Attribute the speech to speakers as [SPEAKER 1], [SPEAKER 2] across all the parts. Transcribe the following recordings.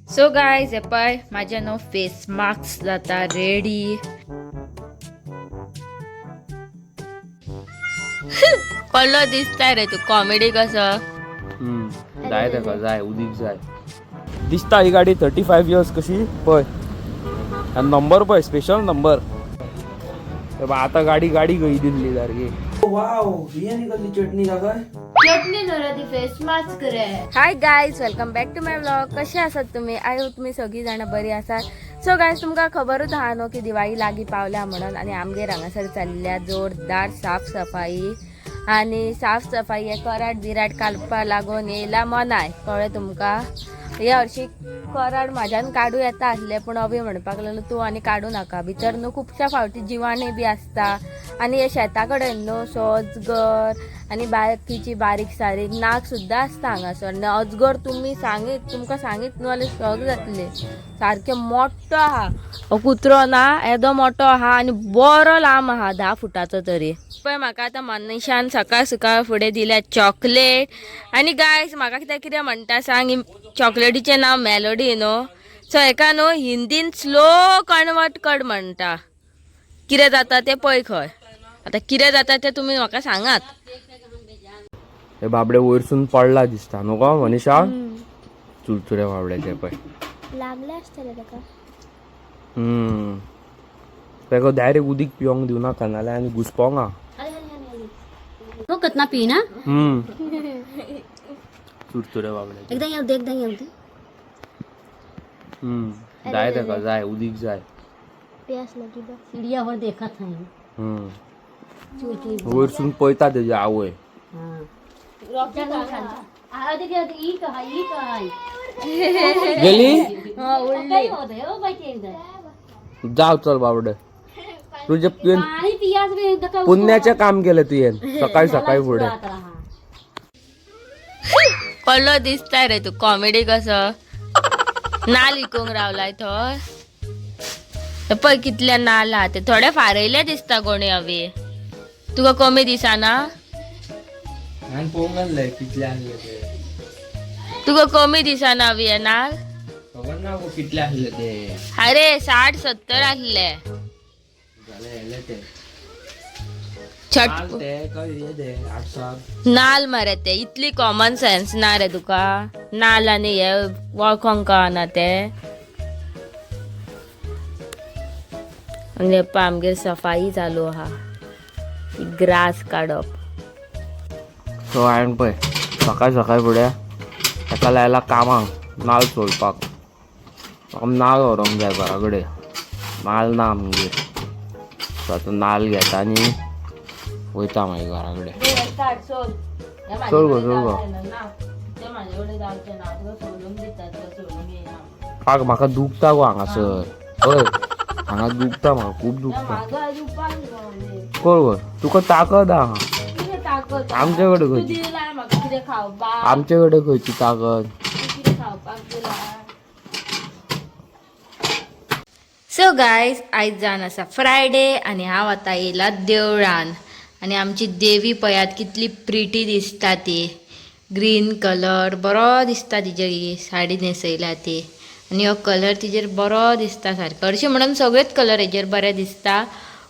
[SPEAKER 1] So guys, हे पळय, म्हाजें न्हू फेस मास्क जाता रेडी. कसलो दिसता रे तू, कॉमेडी कसो.
[SPEAKER 2] जाय ताका, जाय उदीक जाय. दिसता ही गाडी 35 इयर्स कशी पळय आनी नंबर पळय, स्पेशल नंबर. आता गाडी गाडी गई दिसली सारकी. वाव, ही आनी कसली चटणी काका?
[SPEAKER 1] चटणी न्हू ती, फेस मास्क रे. Hi guys, welcome back to my vlog. कशे आसात तुमी? I hope तुमी सगळीं जाणां बरी आसात. सो गायज, तुमकां खबरूच आहा न्हू की दिवाळी लागीं पावल्या म्हणून आनी आमगेर हांगासर चल्ल्या जोरदार साफ सफाई. आनी साफ सफाई हे कराड बिराड काडपा लागून येयला मनाय. कळ्ळें तुमकां? हे हरशीं कराड म्हाज्यान काडूं येता आसलें, पूण अभि म्हणपाक लागलो, तूं आनी काडूं नाका. भितर न्हू खुबश्या फावटी जिवाणी बी आसता आनी हे शेता कडेन न्हू, सो अजगर आनी बाकीची बारीक सारीक नाग सुद्दां आसता हांगासर. आनी अजगर तुमी सांगीत, तुमकां सांगीत न्हू जाल्यार शॉक जातले. सारकें मोठो आहा हो कुत्रो ना, येदो मोठो आहा आनी बरो लांब आहा, 10 फुटाचो तरी. पळय, म्हाका आतां मनीषान सकाळ सकाळ फुडें दिल्या चॉकलेट. आनी गायस, म्हाका कित्याक कितें म्हणटा सांग, ही चॉकलेटीचें नांव मेलोडी न्हू. सो हेका न्हू हिंदीन स्लो कन्वर्ट कर म्हणटा. कितें जाता तें पळय खंय. आतां कितें जाता तें तुमी म्हाका सांगात.
[SPEAKER 2] हे बाबडे वयरसून पडला दिसता न्हू गो मनीषा? चुरचुरे बाबड्याचे पळय.
[SPEAKER 3] लागले आसतले ताका.
[SPEAKER 2] ताका डायरेक्ट उदीक पिवंक दिवं नाका, नाल्यार आनी घुसपोंक आहा.
[SPEAKER 4] तो कितना पीना.
[SPEAKER 2] चुरचुरे बाबड्याचे.
[SPEAKER 4] एकदा येऊ दे, एकदा येऊ दे.
[SPEAKER 2] जाय ताका, जाय उदीक जाय.
[SPEAKER 3] प्यास लगी बा.
[SPEAKER 4] चिड़िया और देखत है. चू चू.
[SPEAKER 2] वयरसून पळयता तेजी आवय.
[SPEAKER 4] हाँ, आ देख, ई कहा, ई कहा.
[SPEAKER 2] गेली.
[SPEAKER 4] कई होते ओ बैठे इधर.
[SPEAKER 2] जाव, चल बाबडे, तुझे तुवें
[SPEAKER 4] पानी पियास भी देखा.
[SPEAKER 2] पुण्याचें काम केलें तुवें सकाळी सकाळी फुडें.
[SPEAKER 1] कसलो दिसता रे तू, कॉमेडी कसो. नाल विकूंक रावलाय थंय. हे पळय, कितले नाल आहा ते. थोडे फारयले दिसता कोणी. हवी तुका कमी दिसना?
[SPEAKER 2] हांवें पळोवंक नासलें कितले आसले ते.
[SPEAKER 1] तुका कमी दिसना हवी हे नाल?
[SPEAKER 2] खबर ना गो कितले आसले ते.
[SPEAKER 1] अरे, 60-70 आसले.
[SPEAKER 2] जाले येले ते.
[SPEAKER 1] छट.
[SPEAKER 2] नाल ते काय हे ते 8-7.
[SPEAKER 1] नाल मरे ते. इतली कॉमन सेन्स ना रे तुका? नाल आनी हे वळखोंक कळना ते. आनी पळय, आमगेर सफाई चालू आहा, ग्रास काडप.
[SPEAKER 2] सो हांवें पळय सकाळ सकाळ फुडें ताका लायला कामाक, नाल सोलपाक. म्हाका नाल व्हरोंक जाय घरा कडेन, नाल ना आमगेर. सो आतां नाल घेता आनी वयता मागीर घरा कडेन. सोल गो, सोल गो. पाक, म्हाका दुखता गो हांगासर. हय, हांगा दुखता म्हाका, खूब दुखता. कोण गो, तुका ताकद आहा. आमचे कडेन खंयची? आमचे कडेन खंयची ताकद?
[SPEAKER 1] सो गायज, आयज जावन आसा फ्रायडे आनी हांव आतां येयला देवळान. आनी आमची देवी पळयात, कितली प्रिटी दिसता ती. ग्रीन कलर बरो दिसता तिजेर. ही साडी न्हेसयल्या ती आनी हो कलर तिजेर बरो दिसता सारको. हरशीं म्हणून सगळेच कलर हेजेर बरे दिसता,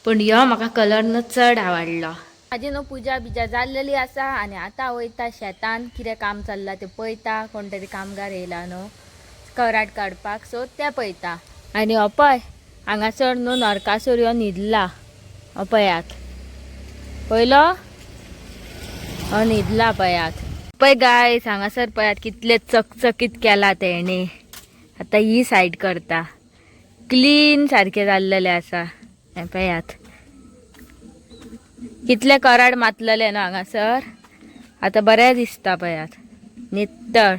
[SPEAKER 1] पूण ह्यो म्हाका कलर न्हू चड आवडलो. म्हाजी न्हू पुजा बिजा जाल्लेली आसा आनी आतां वयता शेतान, कितें काम चल्लां तें पळयता. कोण तरी कामगार येयला न्हू कराट काडपाक, सो तें पळयता. आनी हो पळय, हांगासर न्हू नरकासूर ह्यो न्हिदला. हो पळयात, पयलो हो न्हिदला पळयात. पळय गायस, हांगासर पळयात, कितले चकचकीत केला तेणे. आतां ही सायड करता. क्लीन सारकें जाल्लेलें आसा. हें पळयात, कितले कराड मातलेले न्हू हांगासर. आतां बरें दिसता पळयात, नितळ.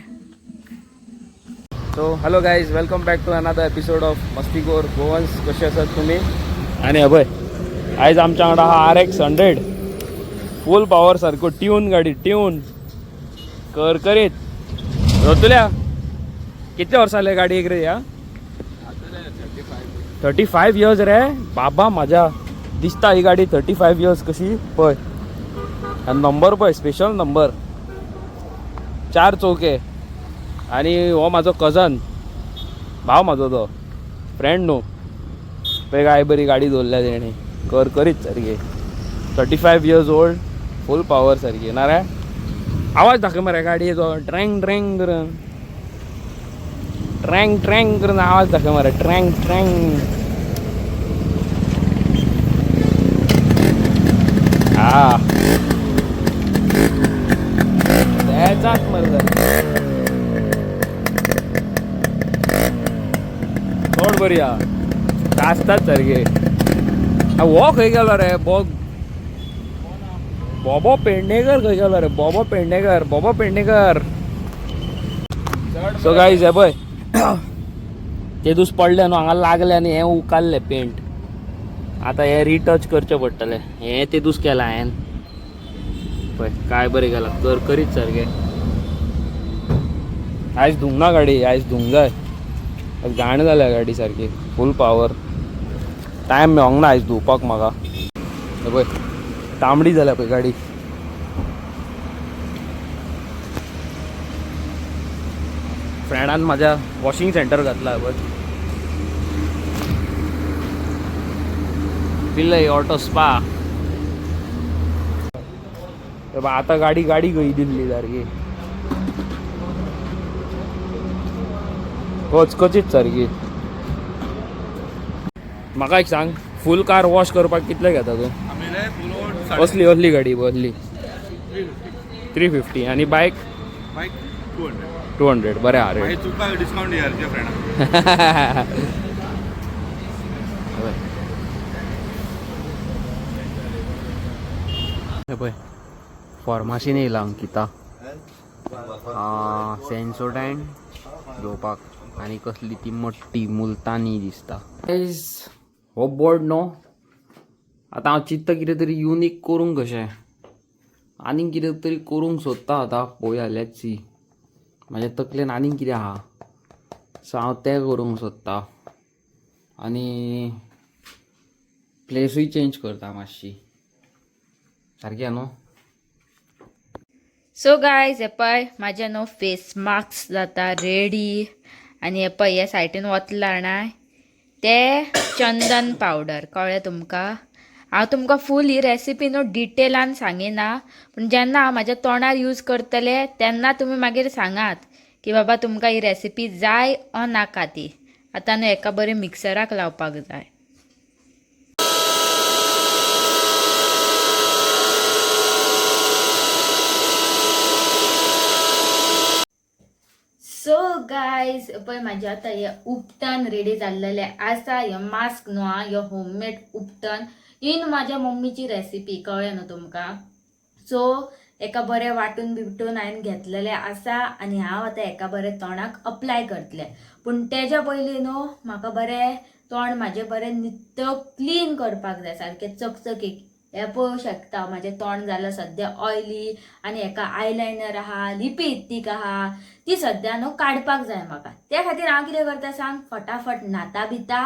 [SPEAKER 2] So hello guys, welcome back to another episode of Mastikhor Goans. कशे आसात तुमी? आनी हय, आयज आमच्या वांगडा आहा RX 100, फूल पावर सारको ट्यून गाडी, ट्यून करकरीत. रतुल्या, कितले वर्सां जाले गाडयेक रे ह्या? 35 इयर्स रे बाबा म्हाज्या. दिसता ही गाडी 35 इयर्स कशी? पळय आनी नंबर पळय, स्पेशल नंबर, चार चौके. आणि हो माझो कजन. भाव म्हाजो तो, फ्रेंड न्हू. पळय काय बरी गाडी दवरल्या तेणी, कर करीत सारकी. 35 years old, full power सारकी ना रे. आवाज दाखय मरे गाडयेचो, ट्रँग ट्रँग करून, ट्रँग ट्रँग करून आवाज दाखय मरे, ट्रँग ट्रँग. हा त्याचाच मरे चड बरी आहा, गाजतात सारके. हो खंय गेलो रे बोबो पेडणेकर? खंय गेलो रे बोबो पेडणेकर? बोबो पेडणेकर. सो गाईज, हे पळय, ते दीस पडले न्हू हांगा लागले आनी हें उकारलें पेंट. आतां हें रिटच करचें पडटलें. हें ते दीस केलां हांवें. पळय काय बरें केलां, कर करीत सारकें. आयज धुवंक ना गाडी, आयज धुवंक जाय. आयज घाण जाल्या गाडी सारकी. फूल पावर, टायम मेळोंक ना आयज धुवपाक म्हाका. हे पळय, तांबडी जाल्या पळय गाडी. फ्रेंडान म्हाज्या वॉशिंग सेंटर घातला पळय, पिल्लय ऑटो स्पा. आतां गाडी गाडी खंय दिल्ली सारकी कचकचीत सारकी. म्हाका एक सांग, फूल कार वॉश करपाक कितले घेता तूं? असली असली गाडी असली 350 आनी बायक?
[SPEAKER 5] बायक 200.
[SPEAKER 2] 200, बरें आहा रेट.
[SPEAKER 5] मागीर तुका डिस्कावंट दिया तुज्या फ्रेंडाक.
[SPEAKER 6] हे पळय, फॉर्मासीन येयला अंकिता सेन्सोडायन घेवपाक आनी कसली ती मट्टी मुलतानी दिसता. गायज, हो बोर्ड न्हू, आतां हांव चिंत्ता कितें तरी युनीक करूंक कशें, आनीक कितें तरी करूंक सोदता. आतां पळोवया, let's see. म्हाज्या तकलेन आनीक कितें आहा, सो हांव तें करूंक सोदता आनी प्लेसूय चेंज करता मातशी. सारकें न्हू?
[SPEAKER 1] सो गायज, हे पळय, म्हाजें न्हू फेस मास्क जाता रेडी. आनी हे पळय, हे सायटीन वतला जाणाय ते चंदन पावडर, कळ्ळें तुमकां? हांव तुमकां फूल ही रेसिपी न्हू डिटेलान सांगिना, पूण जेन्ना हांव म्हाज्या तोंडार यूज करतलें तेन्ना तुमी मागीर सांगात की बाबा तुमकां ही रेसिपी जाय ओ नाका ती. आतां न्हू हेका बरें मिक्सराक लावपाक जाय. सो गायज, पळय, म्हाजें आतां हें उपटन रेडी जाल्लेलें आसा. हें मास्क न्हू आं, हें होममेड उपटन ही न्हू म्हाज्या मम्मीची रेसिपी, कळ्ळें न्हू तुमकां? सो एका बरें वांटून बिटून हांवें घेतलेलें आसा आनी हांव आतां एका बरें तोंडाक अप्लाय करतलें. पूण तेज्या पयलीं न्हू म्हाका बरें तोंड म्हाजें बरें नित्त क्लीन करपाक जाय, सारकें चकचकीत. हें पळोवंक शकता, म्हाजें तोंड जालां सद्या ऑयली आनी हेका आयलायनर आहा, लिपस्टीक आहा, ती सद्या न्हू काडपाक जाय म्हाका. त्या खातीर हांव कितें करता सांग, फटाफट न्हाता बिता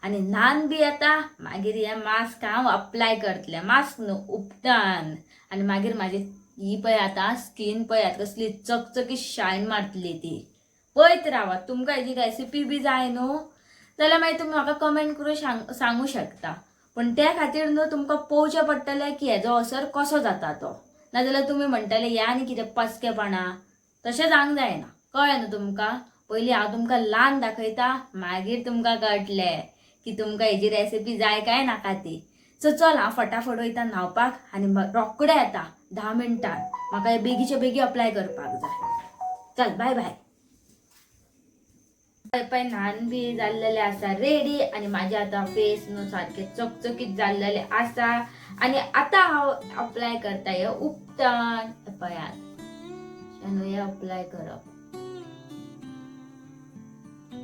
[SPEAKER 1] आनी न्हान बी येता, मागीर हें मास्क हांव अप्लाय करतलें. मास्क न्हू, उपटान. आनी मागीर म्हाजी ही पळय आतां स्कीन पळयात कसली चकचकीत शायन मारतली ती. पळयत रावात. तुमकां हेजी रेसिपी बी जाय न्हू जाल्यार मागीर तुमी म्हाका कमेंट करून सांगू शकता. पूण त्या खातीर न्हू तुमकां पळोवचें पडटलें की हेजो असर कसो जाता तो. नाजाल्यार तुमी म्हणटले हे आनी कितें पचकेपणां. तशें जावंक जायना, कळ्ळें न्हू तुमकां? पयलीं हांव तुमकां लावन दाखयता, मागीर तुमकां कळटलें की तुमकां हेजी रेसिपी जाय काय नाका ती. सो चल, हांव फटाफट वयता न्हांवपाक आनी रोखडें येता 10 मिनटान. म्हाका हे बेगीचे बेगी अप्लाय करपाक जाय. चल, बाय बाय. पळय, न्हान बी जाल्लेलें आसा रेडी आनी म्हाजें आतां फेस न्हू सारकें चकचकीत जाल्लेलें आसा. आनी आतां हांव अप्लाय करता हें उपटन. पळयात, न्हू हें अप्लाय करप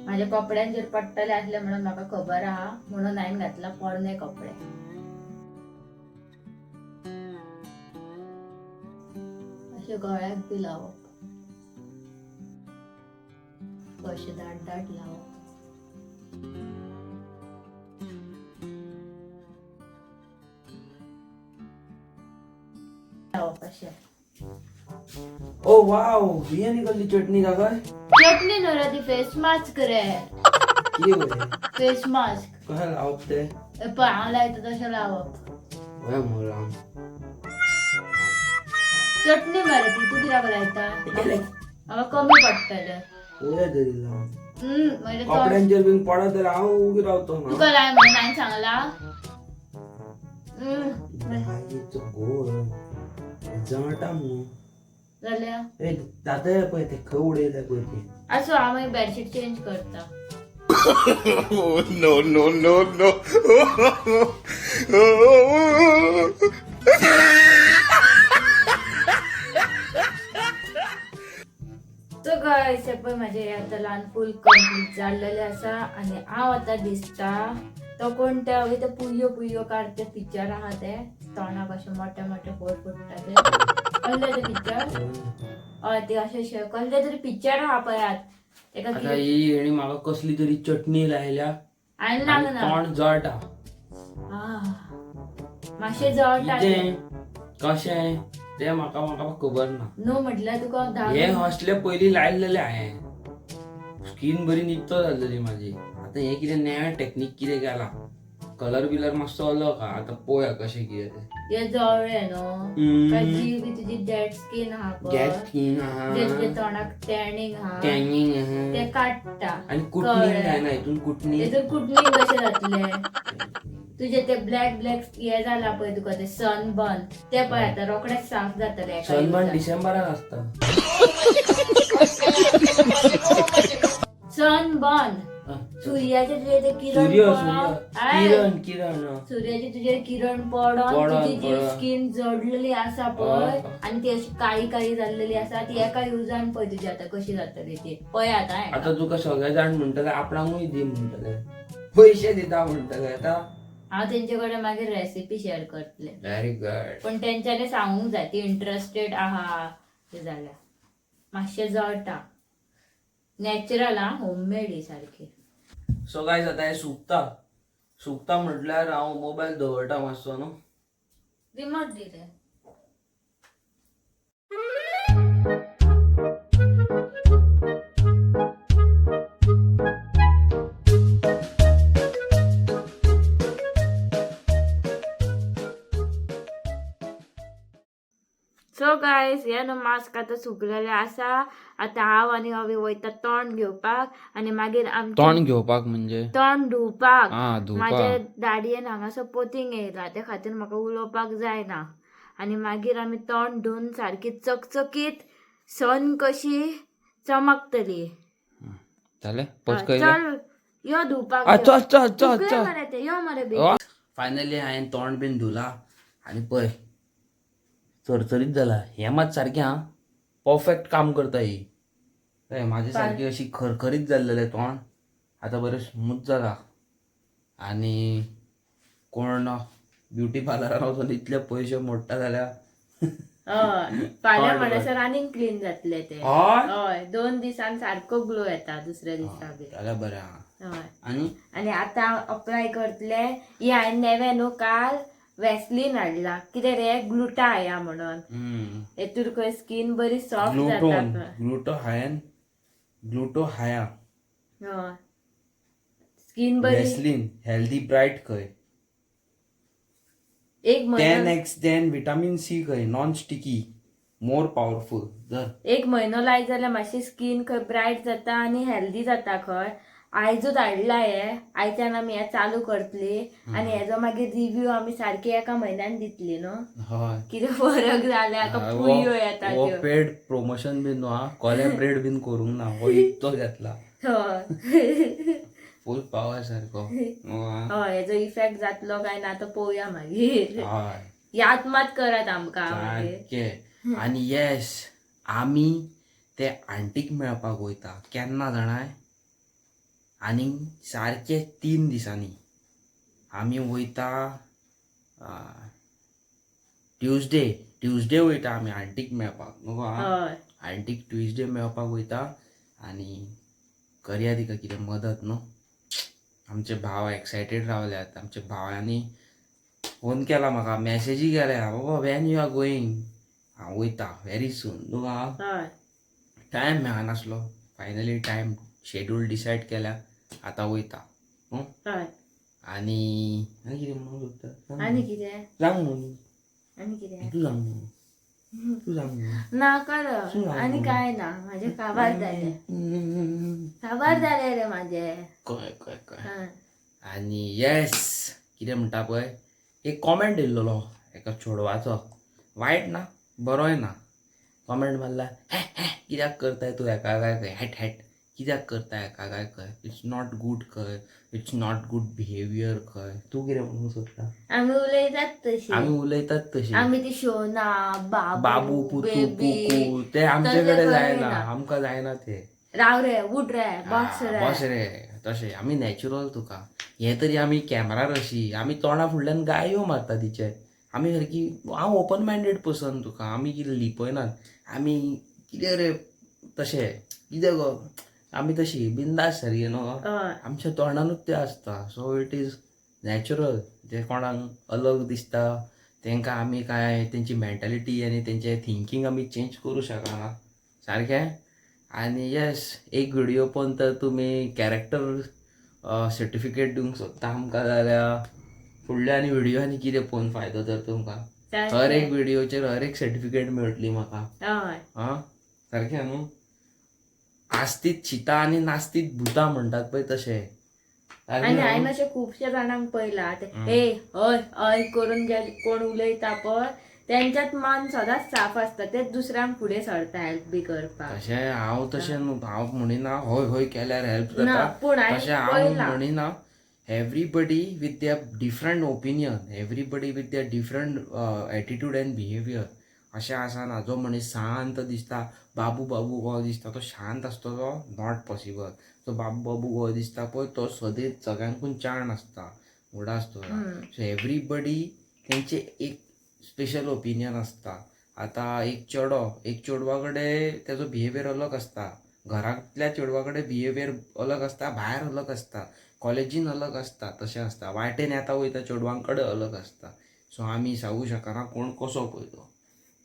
[SPEAKER 1] म्हाज्या कपड्यांचेर पडटलें आसलें म्हणून म्हाका खबर आहा, म्हणून हांवें घातला पोरणे कपडे. अशें गळ्याक बी लावप, अशें दाट दाट लावप. लावप अशें.
[SPEAKER 2] ओ वाव, ही आनी कसली चटणी काका?
[SPEAKER 1] चटणी न्हू रे, ती फेस मास्क रे.
[SPEAKER 7] कितें गो
[SPEAKER 1] फेस मास्क.
[SPEAKER 7] कशें लावप तें?
[SPEAKER 1] पळय, हांव लायता तशें लावप.
[SPEAKER 7] हय मरे राम.
[SPEAKER 1] चटणी मरे ती, तूं कित्याक लायता? हांगा कमी पडटलें.
[SPEAKER 7] पळोवया तरी लावन.
[SPEAKER 1] म्हणजे तोंड
[SPEAKER 7] कपड्यांचेर बीन पडत जाल्यार हांव उगी रावतो ना.
[SPEAKER 1] तुका लाय म्हणून हांवें सांगला.
[SPEAKER 7] बायेचो घोव जळटा मु.
[SPEAKER 1] जाल्यार
[SPEAKER 7] ए दादा, पळय ते खंय उडयले पळय ते.
[SPEAKER 1] आसूं, हांव मागीर बेडशीट चेंज करता.
[SPEAKER 5] No, no, no, no.
[SPEAKER 1] So guys, हे पळय म्हाजें हें आतां ल्हान फूल कंप्लीट जाल्लेलें आसा आनी हांव आतां दिसता तो कोण ते हवे ते पुयो पुयो काडटे पिक्चर आहा, ते तोंडाक अशें मोठे मोठे फोड फुट्टा ते कसलें ते पिक्चर? हय, ते अशें अशें कसलें तरी पिक्चर आहा पळयात तेका.
[SPEAKER 7] आतां
[SPEAKER 1] कितें
[SPEAKER 7] ही हेणी म्हाका कसली तरी चटणी लायल्या
[SPEAKER 1] हांवें
[SPEAKER 7] आनी
[SPEAKER 1] लागना.
[SPEAKER 7] तोंड जळटा.
[SPEAKER 1] आह, मातशें जळटा.
[SPEAKER 7] कितें कशें तें म्हाका म्हाका खबर ना.
[SPEAKER 1] न्हू म्हटल्यार तुका
[SPEAKER 7] हे
[SPEAKER 1] धा
[SPEAKER 7] असले पयलीं लायलेले हांवें, स्कीन बरी नित्तो जाल्लेली म्हाजी. आतां हें कितें नवें टॅक्नीक कितें केलां, कलर बिलर मातसो अलग आहा. आतां पळोवया कशें कितें तें.
[SPEAKER 1] हे जळ्ळें न्हू काय जी बी तुजी डेड स्कीन आहा पळय,
[SPEAKER 7] गॅस स्कीन आहा,
[SPEAKER 1] जे तुज्या तोंडाक टॅनिंग आहा,
[SPEAKER 7] टॅनिंग आहा,
[SPEAKER 1] ते काडटा.
[SPEAKER 7] आनी कुटणी
[SPEAKER 1] कळ्ळें.
[SPEAKER 7] जायना हितून कुटणी.
[SPEAKER 1] तेतून कुटणी कशें जातलें? तुजें ते ब्लॅक ब्लॅक हे जाला पळय तुका ते सनबर्न, ते पळय आतां रोखडेच साफ जातलें एका
[SPEAKER 7] सनबर्न
[SPEAKER 1] दिसान.
[SPEAKER 7] डिसेंबरान आसता.
[SPEAKER 1] सनबर्न, सुर्याचे तुजे ते किरण
[SPEAKER 7] सूर्य
[SPEAKER 1] पडोन,
[SPEAKER 7] सूर्य
[SPEAKER 1] आय,
[SPEAKER 7] किरण किरण
[SPEAKER 1] सुर्याचे तुजेर किरण पडोन
[SPEAKER 7] पडोन,
[SPEAKER 1] तुजी जी
[SPEAKER 7] पडोन.
[SPEAKER 1] स्कीन जडलेली आसा पळय
[SPEAKER 7] हय.
[SPEAKER 1] आनी ती अशी काळी काळी जाल्लेली आसा, ती एका युजान पळय तुजी आतां कशी जातली ती पळय आतां.
[SPEAKER 7] आतां तुका सगळे जाण म्हणटले आपणाकूय दी म्हणटले, पयशे दिता म्हणटले आतां.
[SPEAKER 1] हांव तेंचे कडेन मागीर रेसिपी शेअर करतलें.
[SPEAKER 7] Very good.
[SPEAKER 1] पण तेंच्यांनी सांगूंक जाय ती इंट्रस्टेड आहा ते जाल्यार. मातशें जळटा, नॅचरल आं, होममेड ही सारकी.
[SPEAKER 7] सो गायज, आतां हें सुकता सुकता म्हटल्यार हांव मोबायल दवरता मातसो न्हू.
[SPEAKER 1] रिमोट दी रे. सो गायज, हे न्हू मास्क आतां सुकलेलें आसा. आतां हांव आनी अवी वयता तोंड घेवपाक आनी मागीर आमचें
[SPEAKER 6] तोंड घेवपाक म्हणजे?
[SPEAKER 1] तोंड धुवपाक.
[SPEAKER 6] आ,
[SPEAKER 1] म्हाज्या
[SPEAKER 6] धुवपाक.
[SPEAKER 1] दाडयेन हांगासर पोतींग येयला, ते खातीर म्हाका उलोवपाक जायना. आनी मागीर आमी तोंड धुवन सारकी चकचकीत सन कशी चमकतली.
[SPEAKER 6] जालें?
[SPEAKER 1] हय,
[SPEAKER 6] पचकयलें.
[SPEAKER 1] चल यो धुवपाक
[SPEAKER 7] आ,
[SPEAKER 1] यो.
[SPEAKER 7] चल चल चल
[SPEAKER 1] सुकलें
[SPEAKER 7] चल.
[SPEAKER 1] मरे ते, यो मरे बेगीन.
[SPEAKER 7] फायनली हांवें तोंड बीन धुला आनी पळय चरचरीत जाला. हें मात सारकें आं, परफेक्ट काम करता ही. पळय म्हाजे सारकी अशी खरखरीत जाल्लेलें तोंड आतां बरें स्मूथ जाला. आनी कोण ब्युटी पार्लरान वचून इतले पयशे मोडटा जाल्यार
[SPEAKER 1] हय, फाल्यां
[SPEAKER 7] तोंड
[SPEAKER 1] म्हणसर आनीक क्लीन जातलें तें.
[SPEAKER 7] हय.
[SPEAKER 1] हय, 2 दिसान सारको ग्लो येता दुसऱ्या दिसा बी.
[SPEAKER 7] जाल्यार बरें आहा.
[SPEAKER 1] हय.
[SPEAKER 7] आनी
[SPEAKER 1] आनी आतां अप्लाय करतले ही हांवें नवें न्हू काल वॅसलीन हाडला, कितें रे, ग्लुटा हाया म्हणून. हेतूर खंय स्कीन बरी सॉफ्ट जाता
[SPEAKER 7] ग्लुटोन
[SPEAKER 1] खंय.
[SPEAKER 7] ग्लुटो हायन ग्लुटो हाया.
[SPEAKER 1] हय, स्कीन बरी.
[SPEAKER 7] वॅसलीन हेल्दी ब्रायट खंय.
[SPEAKER 1] एक
[SPEAKER 7] 10
[SPEAKER 1] म्हयनो
[SPEAKER 7] एक्स 10 विटामीन सी खंय, नॉन स्टिकी, मोर पावरफूल जर.
[SPEAKER 1] एक म्हयनो लायत जाल्यार मातशी स्कीन खंय ब्रायट जाता आनी हेल्दी जाता खंय. आयजूच हाडला हे, आयच्यान आमी हें चालू करतली आनी हेजो मागीर रिव्यू आमी सारकी एका म्हयन्यान दितली न्हू.
[SPEAKER 7] हय.
[SPEAKER 1] कितें फरक जाल्या का, पुळयो येता
[SPEAKER 7] हो
[SPEAKER 1] त्यो.
[SPEAKER 7] पेड प्रमोशन बीन न्हू आं, कोलॅबरेट बीन करूंक ना, हो इतलो घेतला.
[SPEAKER 1] हय.
[SPEAKER 7] फूल पावर सारको हो.
[SPEAKER 1] हय, हेजो इफेक्ट जातलो काय ना तो पळोवया मागीर.
[SPEAKER 7] हय.
[SPEAKER 1] याद मात करात आमकां मागीर.
[SPEAKER 7] सारकें. आनी येस, आमी ते आंटीक मेळपाक वयता केन्ना जाणाय? आनी सारके 3 दिसांनी आमी वयता, ट्युजडे, ट्युजडे वयता आमी आंटीक मेळपाक न्हू गो?
[SPEAKER 1] हय.
[SPEAKER 7] आंटीक ट्युजडे मेळपाक वयता आनी करया तिका कितें मदत न्हू. आमचे भाव एक्सायटेड रावल्यात. आमच्या भावांनी फोन केला म्हाका, मॅसेजी केल्या, बाबा when you are going? हांव वयता व्हेरी सून न्हू गा.
[SPEAKER 1] हय.
[SPEAKER 7] टायम मेळनासलो, फायनली टायम शेड्यूल डिसायड केल्या. आतां वयता.
[SPEAKER 1] हय.
[SPEAKER 7] आनी आनी कितें म्हणूंक सोदता?
[SPEAKER 1] आनी कितें?
[SPEAKER 7] सांग म्हणून.
[SPEAKER 1] आनी कितें?
[SPEAKER 7] तूं सांग म्हणून. तूं सांग म्हणून.
[SPEAKER 1] ना कर. आनी काय ना, माझे काबार जाले, काबार जाले रे माझे.
[SPEAKER 7] कळ्ळें कळ्ळें कळ्ळें.
[SPEAKER 1] हय.
[SPEAKER 7] आनी येस, कितें म्हणटा पळय, एक कॉमेंट येयल्लो एका चेडवाचो, वायट ना बरोय ना. कॉमेंट मारला, हे हे कित्याक करताय तूं हेका काय खंय, हॅट हॅट कित्याक करता हेका काय खंय, it's not good खंय, it's not good behaviour खंय. तूं कितें म्हणूंक सोदता?
[SPEAKER 1] आमी उलयतात तशी.
[SPEAKER 7] आमी उलयतात तशी.
[SPEAKER 1] आमी ती शोना बाबू
[SPEAKER 7] बाबू पुतू
[SPEAKER 1] बेबी
[SPEAKER 7] कुकू ते आमचे कडेन
[SPEAKER 1] तशें
[SPEAKER 7] जायना,
[SPEAKER 1] करिना.
[SPEAKER 7] आमकां जायना ते.
[SPEAKER 1] राव रे, उठ रे, बस रे,
[SPEAKER 7] बस रे, तशें आमी नॅचरल तुका. हे तरी आमी कॅमेरार अशी आमी तोंडा फुडल्यान गायो मारता तिचे. आमी सारकी, हांव ओपन मायंडेड पर्सन तुका. आमी कितें लिपयनात. आमी कितें रे तशें कितें गो, आमी तशी बिंदास सारकी न्हू.
[SPEAKER 1] हय.
[SPEAKER 7] आमच्या तोंडानूच तें आसता. So it is natural. जे कोणाक अलग दिसता तांकां आमी काय तेंची मेंटालिटी आनी तेंचें थिंकींग आमी चेंज करूं शकना सारकें. आनी येस, एक व्हिडियो पळोवन तर तुमी कॅरेक्टर सर्टिफिकेट दिवंक सोदता आमकां जाल्यार फुडल्या आनी व्हिडियो आनी कितें पळोवन फायदो तर तुमकां. हर एक व्हिडियोचेर हर एक सर्टिफिकेट मेळटली म्हाका.
[SPEAKER 1] हय.
[SPEAKER 7] आं सारकें न्हू. आस्तीत शिता आनी नास्तीत भुतां म्हणटात पळय तशें.
[SPEAKER 1] आनी हांवें अशें खुबशे जाणांक पळयला ते ए हय हय करून जे कोण उलयता पळय तेंच्यात मन सदांच साफ आसता, ते दुसऱ्यांक फुडें सरता हेल्प बी करपाक.
[SPEAKER 7] तशें हांव तशें न्हू, हांव म्हणिना हय हय केल्यार हेल्प
[SPEAKER 1] ना,
[SPEAKER 7] जाता.
[SPEAKER 1] पूण हांवें
[SPEAKER 7] तशें हांव
[SPEAKER 1] पळयलां.
[SPEAKER 7] म्हणिना. Everybody with their different opinion, everybody with their different attitude and behaviour. अशें आसना जो मनीस शांत दिसता, बाबू बाबू कसो दिसता तो शांत आसता तो not possible. जो बाबू बाबू कसो दिसता पळय तो सदींच सगळ्यांकून चाण आसता, व्हडा आसता. सो एवरीबडी तेंचे एक स्पेशल ओपिनियन आसता. आतां एक चेडो, एक चेडवा कडेन तेजो बिहेवियर अलग आसता, घरांतल्या चेडवा कडेन बिहेवियर अलग आसता, भायर अलग आसता, कॉलेजीन अलग आसता, तशें आसता, वाटेन येता वयता चेडवां कडेन अलग आसता. सो आमी सांगू शकना कोण कसो पळय तो.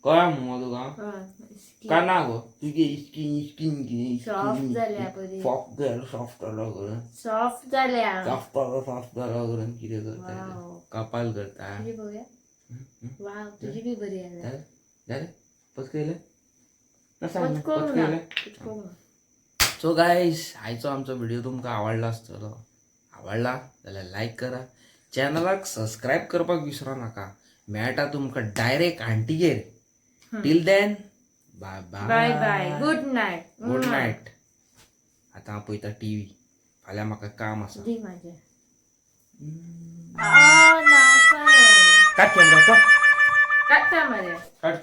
[SPEAKER 7] कळ्ळें मुगो तुका?
[SPEAKER 1] हय.
[SPEAKER 7] काय ना गो तुगे स्कीन स्कीन कितें
[SPEAKER 1] सॉफ्ट जाल्या बरी.
[SPEAKER 7] सॉफ्ट जाल्या, सॉफ्ट जालो करून,
[SPEAKER 1] सॉफ्ट जाल्या.
[SPEAKER 7] सॉफ्ट जालो, सॉफ्ट जालो करून कितें करता?
[SPEAKER 1] वाव.
[SPEAKER 7] कपाल करता.
[SPEAKER 1] तुजी पळोवया. वाव, तुजी बी बरी जाल्या.
[SPEAKER 7] जालें जालें, पचकयलें ना सांग ना,
[SPEAKER 1] पचकोंक ना,
[SPEAKER 7] पचकयलें.
[SPEAKER 1] पचकोंक ना.
[SPEAKER 7] सो गायज, आयचो आमचो व्हिडिओ तुमकां आवडला आसतलो. आवडला जाल्यार लायक करा, चॅनलाक सबस्क्रायब करपाक विसरो नाका. मेळटा तुमकां direct आंटीगेर. Till then bye
[SPEAKER 1] bye
[SPEAKER 7] bye,
[SPEAKER 1] bye, good night.
[SPEAKER 7] Good night. आतां हांव पळयता टीव्ही, फाल्यां म्हाका काम आसा.
[SPEAKER 1] दी माझे. आ, नाका.
[SPEAKER 7] काड कॅमेरा,
[SPEAKER 1] काडटा मरे.
[SPEAKER 7] काड.